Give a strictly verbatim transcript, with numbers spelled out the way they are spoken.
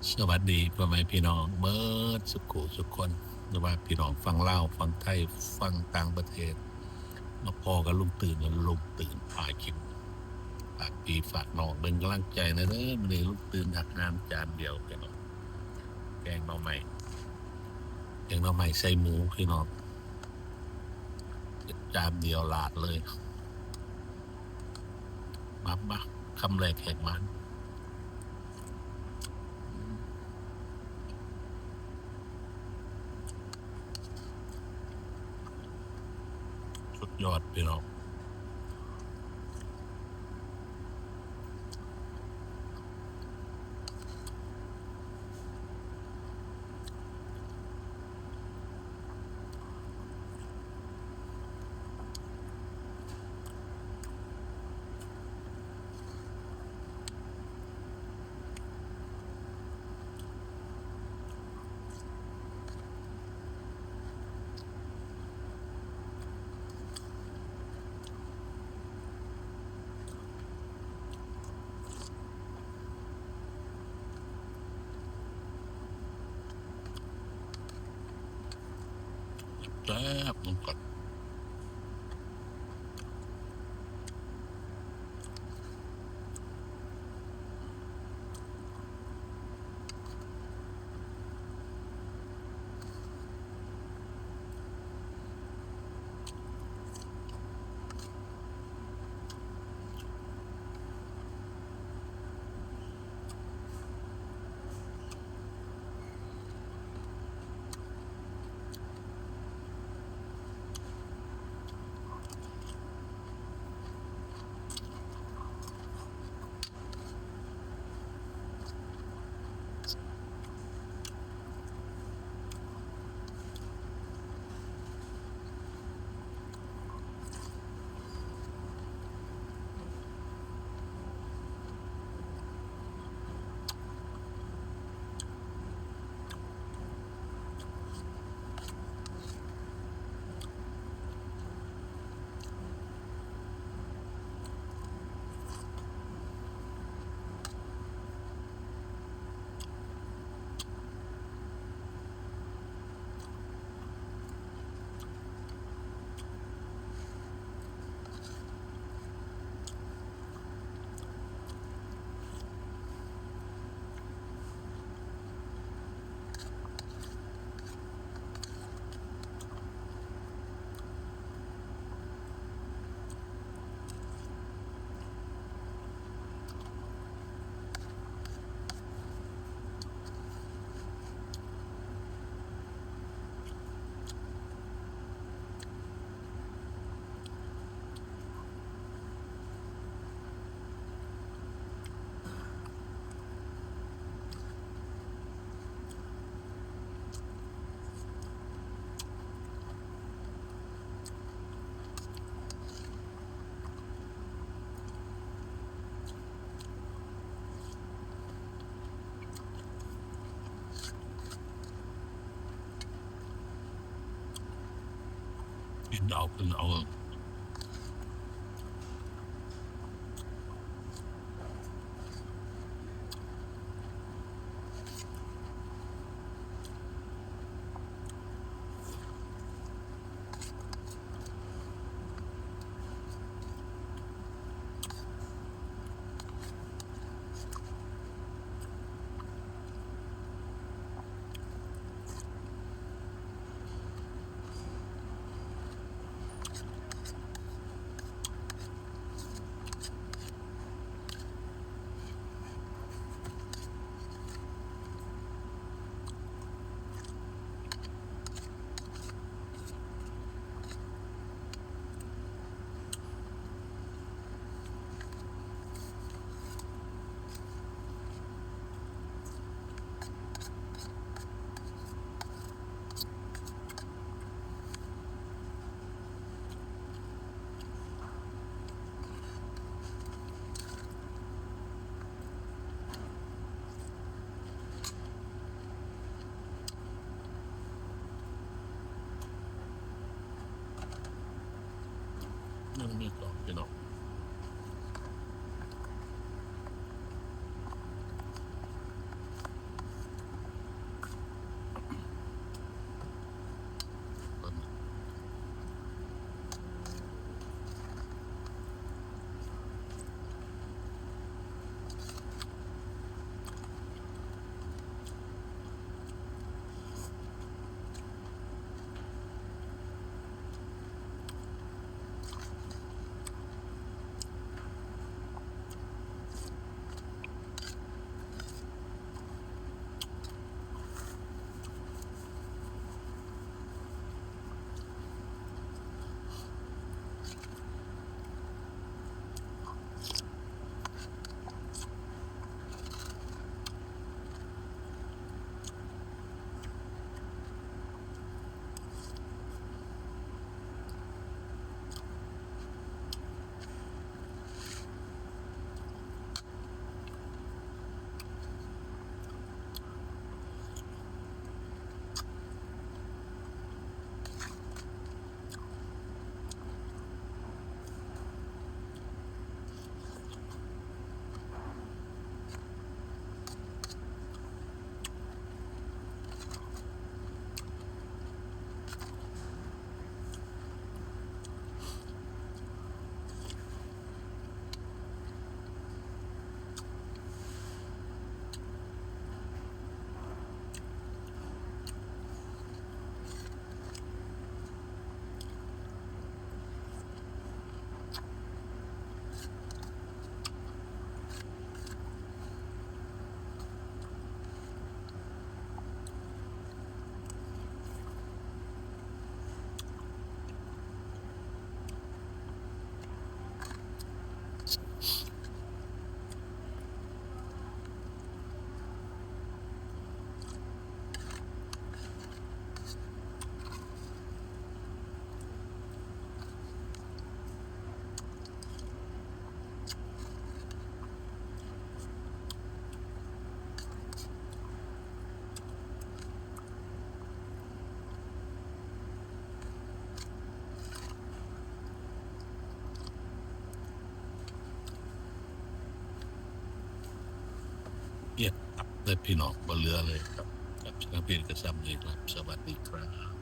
สวัสดีพ่อแม่พี่น้องเบิดสุขุสุขคน หรือว่าพี่น้องฝั่งลาว ฝั่งไทย ฝั่งต่างประเทศ มาพ้อกับลุงตื่น ลุงตื่นพากิน ฝากพี่ฝากน้องเป็นกำลังใจนะเด้อ มื้อนี้ลุงตื่นอาหารจานเดียวพี่น้อง แกงหน่อไม้ แกงหน่อไม้ใส่หมูพี่น้อง จานเดียวลาดเลย มา มา คำแรกแหกมัน สุดยอดพี่น้อง แซ่บๆ นำกัน กินเอา กินเอา ยังมีต่อพี่น้อง เกลียดตับเลยพี่น้อง บ่เหลือเลยครับ ครับ สำหรับพี่ก็ซ้ำนี่ครับ สวัสดีครับ